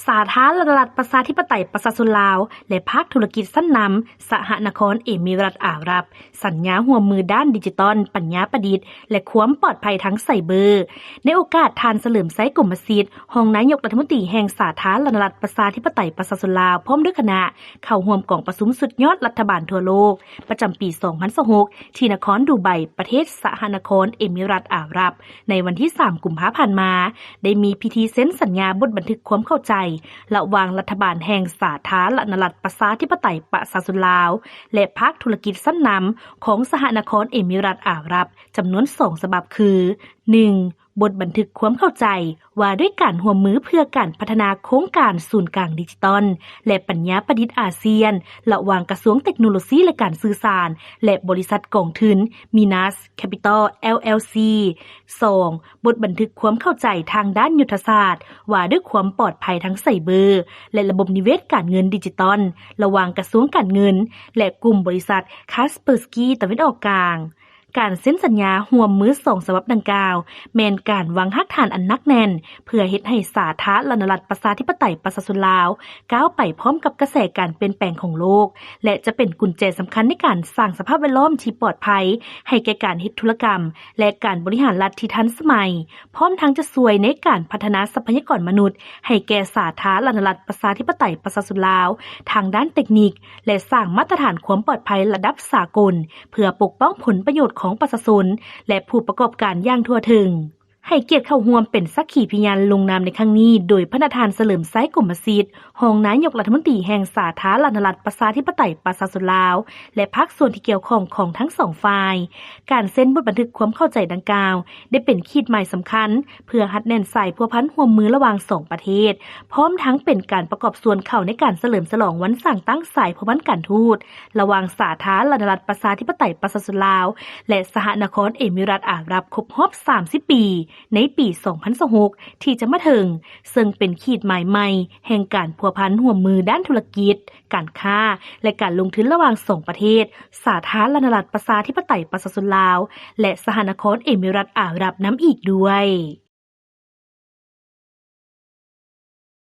ສາທາລະນະລັດ ປະຊາທິປະໄຕ ປະຊາຊົນລາວ ແລະ ພາກທຸລະກິດຊັ້ນນຳ ສະຫະນະຄອນ ເອມິລັດ ອາຣັບ ສັນຍາຮ່ວມມືດ້ານດິຈິຕອນ, ປັນຍາປະດິດ ແລະ ຄວາມປອດໄພທາງໄຊເບີ. ໃນໂອກາດ ທ່ານ ສະເຫຼີມໄຊ ກົມມະສິດ ຮອງນາຍົກລັດຖະມົນຕີແຫ່ງສາທາລະນະລັດ ປະຊາທິປະໄຕ ປະຊາຊົນລາວ ພ້ອມດ້ວຍຄະນະ ເຂົ້າຮ່ວມກອງປະຊຸມສຸດຍອດລັດຖະບານທົ່ວໂລກ ປະຈຳປີສອງພັນຊາວຫົກ ທີ່ນະຄອນດູໄບ ປະເທດສະຫະນະຄອນ ເອມິລັດ ອາຣັບ ໃນວັນທີສາມ ກຸມພາ ຜ່ານມາ ໄດ້ມີພິທີເຊັນສັນຍາບົດບັນທຶກຄວາມເຂົ້າໃຈ ລະຫວ່າງລັດຖະບານແຫ່ງສາທາລະນະລັດ ປະຊາທິປະໄຕ ປະຊາຊົນລາວ ແລະ ພາກທຸລະກິດຊັ້ນນຳຂອງສະຫະນະຄອນ ເອມິລັດ ອາຣັບ ຈຳນວນສອງສະບັບ ຄື: ໜຶ່ງ ບົດບັນທຶກຄວາມເຂົ້າໃຈວ່າດ້ວຍການຮ່ວມມືເພື່ອການພັດທະນາໂຄງການສູນກາງດິຈິຕອນ ແລະ ປັນຍາປະດິດອາຊຽນ ລະຫວ່າງກະຊວງເຕັກໂນໂລຊີ ແລະ ການສື່ສານ ແລະ ບໍລິສັດກອງທຶນ ມີນາສ ແຄປິຕອລ ແອລແອລຊີ. ສອງ ບົດບັນທຶກຄວາມເຂົ້າໃຈທາງດ້ານຍຸດທະສາດວ່າດ້ວຍຄວາມປອດໄພທາງໄຊເບີ ແລະ ລະບົບນິເວດການເງິນດິຈິຕອນ ລະຫວ່າງກະຊວງການເງິນ ແລະ ກຸ່ມບໍລິສັດ Kaspersky ຕາເວັນອອກກາງ. ການເຊັນສັນຍາຮ່ວມມືສອງສະບັບດັ່ງກ່າວ ແມ່ນການວາງຮາກຖານອັນໜັກແໜ້ນ ເພື່ອເຮັດໃຫ້ສາທາລະນະລັດ ປະຊາທິປະໄຕ ປະຊາຊົນລາວ ກ້າວໄປພ້ອມກັບກະແສການປ່ຽນແປງຂອງໂລກ ແລະ ຈະເປັນກຸນແຈສຳຄັນໃນການສ້າງສະພາບແວດລ້ອມທີ່ປອດໄພ ໃຫ້ແກ່ການເຮັດທຸລະກຳ ແລະ ການບໍລິຫານລັດທີ່ທັນສະໄໝ, ພ້ອມທັງຈະຊ່ວຍໃນການພັດທະນາຊັບພະຍາກອນມະນຸດໃຫ້ແກ່ສາທາລະນະລັດ ປະຊາທິປະໄຕ ປະຊາຊົນລາວ ທາງດ້ານເຕັກນິກ ແລະ ສ້າງມາດຕະຖານຄວາມປອດໄພລະດັບສາກົນ ເພື່ອປົກປ້ອງຜົນປະໂຫຍດຂອງປະຊາຊົນ ແລະ ຜູ້ປະກອບການຢ່າງທົ່ວເຖິງ. ໃຫ້ກຽດເຂົ້າຮ່ວມເປັນສັກຂີພະຍານລົງນາມໃນຄັ້ງນີ້ ໂດຍພະນະທ່ານ ສະເຫຼີມໄຊ ກົມມະສິດ ຮອງນາຍົກລັດຖະມົນຕີແຫ່ງສາທາລະນະລັດ ປະຊາທິປະໄຕ ປະຊາຊົນລາວ ແລະ ພາກສ່ວນທີ່ກ່ຽວຂ້ອງຂອງທັງສອງຝ່າຍ. ການເຊັນບົດບັນທຶກຄວາມເຂົ້າໃຈດັ່ງກ່າວ ໄດ້ເປັນຂີດໝາຍສຳຄັນ ເພື່ອຮັດແໜ້ນສາຍພົວພັນຮ່ວມມືລະຫວ່າງສອງປະເທດ, ພ້ອມທັງເປັນການປະກອບສ່ວນເຂົ້າໃນການສະເຫຼີມສະຫຼອງວັນສ້າງຕັ້ງສາຍພົວພັນການທູດ ລະຫວ່າງສາທາລະນະລັດ ປະຊາທິປະໄຕ ປະຊາຊົນລາວ ແລະ ສະຫະນະຄອນ ເອມິລັດ ອາຣັບ ຄົບຮອບສາມສິບປີ ໃນປີສອງພັນຊາວຫົກ ທີ່ຈະມາເຖິງ, ເຊິ່ງເປັນຂີດໝາຍໃໝ່ແຫ່ງການພົວພັນຮ່ວມມືດ້ານທຸລະກິດ, ການຄ້າ ແລະ ການລົງທຶນລະຫວ່າງສອງປະເທດ, ສາທາລະນະລັດ ປະຊາທິປະໄຕ ປະຊາຊົນລາວ ແລະ ສະຫະນະຄອນ ເອມິລັດ ອາຣັບ ນຳອີກດ້ວຍ.